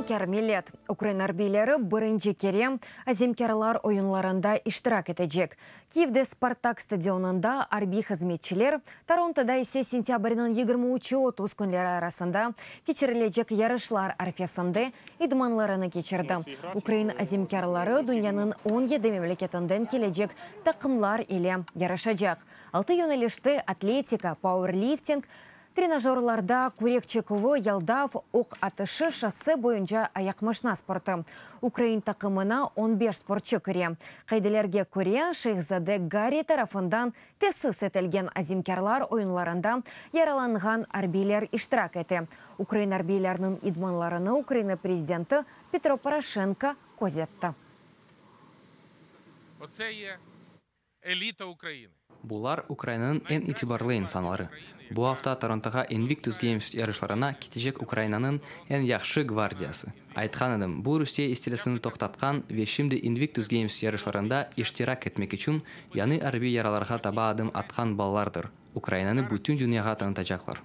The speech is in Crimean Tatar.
Azimkâr millet. Ukrain arbiyleri birinci kere Azimkârlar oyunlarında iştirak etecek. Kiyevde Spartak stadionında arbiy hızmetçiler, Torontoda ise sentâbrniñ 23-i 30 künleri arasında keçirilecek yarışlar arfesinde idmanlarını keçirdi. Ukrain azimkârları dünyanıñ 17 memleketinden kelecek taqımlar ile yarışacaq. Altı yönelişte, atletika, pauerlifting, trenajörlarda kürek çeküvi, yaldav, oq atışı, şosse boyunca ayaqmaşna sportı. Ukrain taqımına 15 sportçı kire. Qaidelerge köre, şehzade Garri tarafından tesis etilgen Azimkârlar oyunlarında yaralanğan arbiyler iştirak ete. Ukrain arbiyleriniñ idmanlarını Ukraina prezidenti Petro Poroşenko közetti. Оце є еліта України. Bular Ukrainanıñ eñ itibarlı insanları. Bu afta Torontoğa Invictus Games yarışlarına ketecek Ukrainanıñ eñ yahşı gvardiyası. Aytqan edim, bu Rusiye istilâsını toqtatqan ve şimdi Invictus Games yarışlarında iştirak etmek içün yañı arbiy yaralarğa taba adım atqan balalardır. Ukrainanı bütün dünyağa tanıtacaqlar.